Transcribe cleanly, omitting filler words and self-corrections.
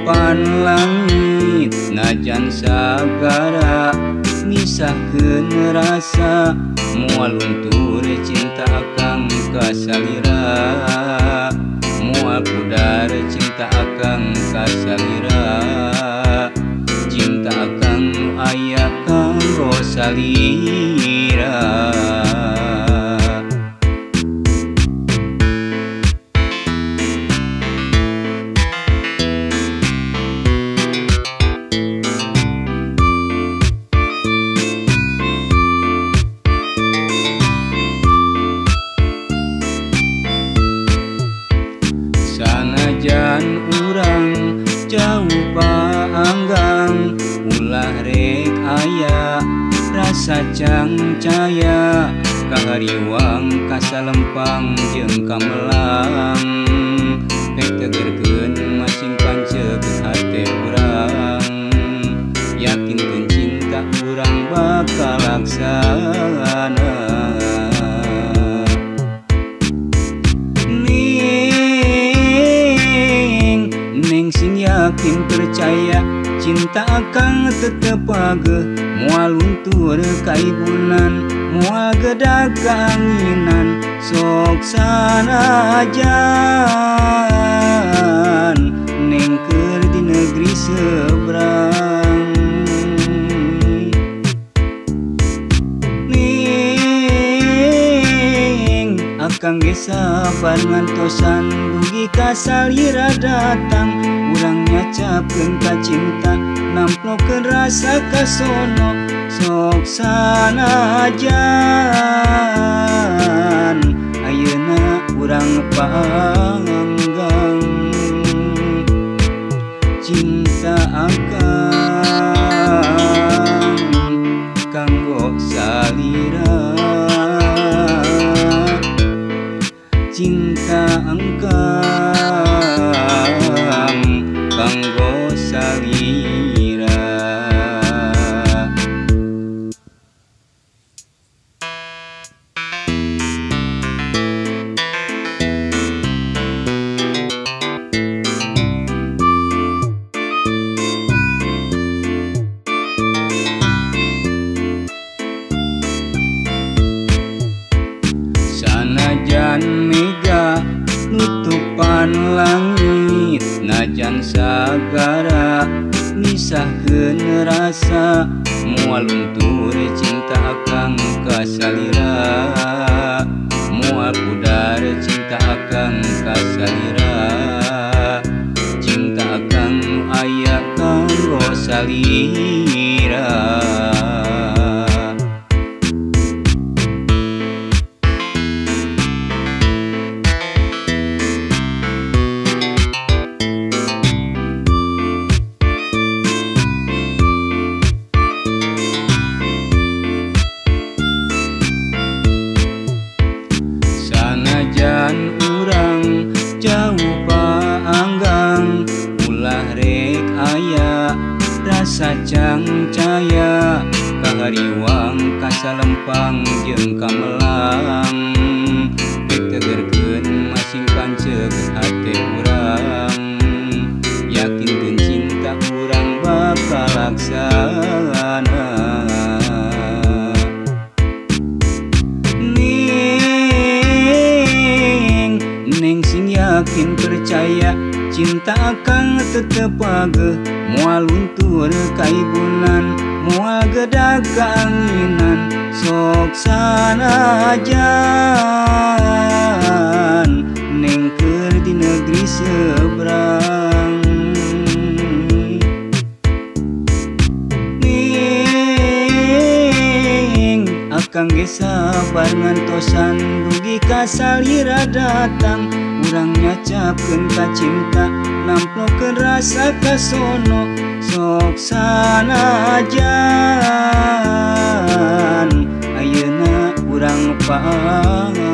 nutupan langit najan sagara misahkeun rasa moal luntur cinta akang ka salira moal pudar cinta akang ka salira cinta akang nu aya kanggo salira. Sanajan urang jauh paanggang ulah rek aya rasa cangcaya kahariwang kasalempang jeung kamelang pek tegerkeun masing panceg hate urang yakinkeun cinta urang bakal laksana. Sing yakin percaya cinta akang tetep ageh moal luntur kaibunan moal gedag kaanginan sok sanajan neng keur di negeri seberang. Neng akang ge sabar ngantosan dugi ka salira datang urang nyacapkeun ka cinta namplokeun rasa kasono sok sanajan ayeuna urang panggang cinta akang kanggo salira cinta angkang kanggo salira. Sanajan mega nutupan langit najan sagara misahkeun rasa moal luntur cinta akang ka salira moal pudar cinta akang ka salira cinta akang nu aya kanggo salira. Sanajan urang jauh paanggang ulah rek aya rasa cangcaya kahariwang kasalempang jeung kamelang pek tegerkeun masing panceg hate urang yakinkeun cinta urang bakal laksana. Neng sing yakin percaya cinta akang tetep ageh moal luntur kaibunan moal gedag kaanginan sok sanajan neng keur di negeri seberang. Neng akang ge sabar ngantosan dugi ka salira datang urang nyacapkeun ka cinta namplokeun rasa kasono sok sanajan ayeuna urang panggang.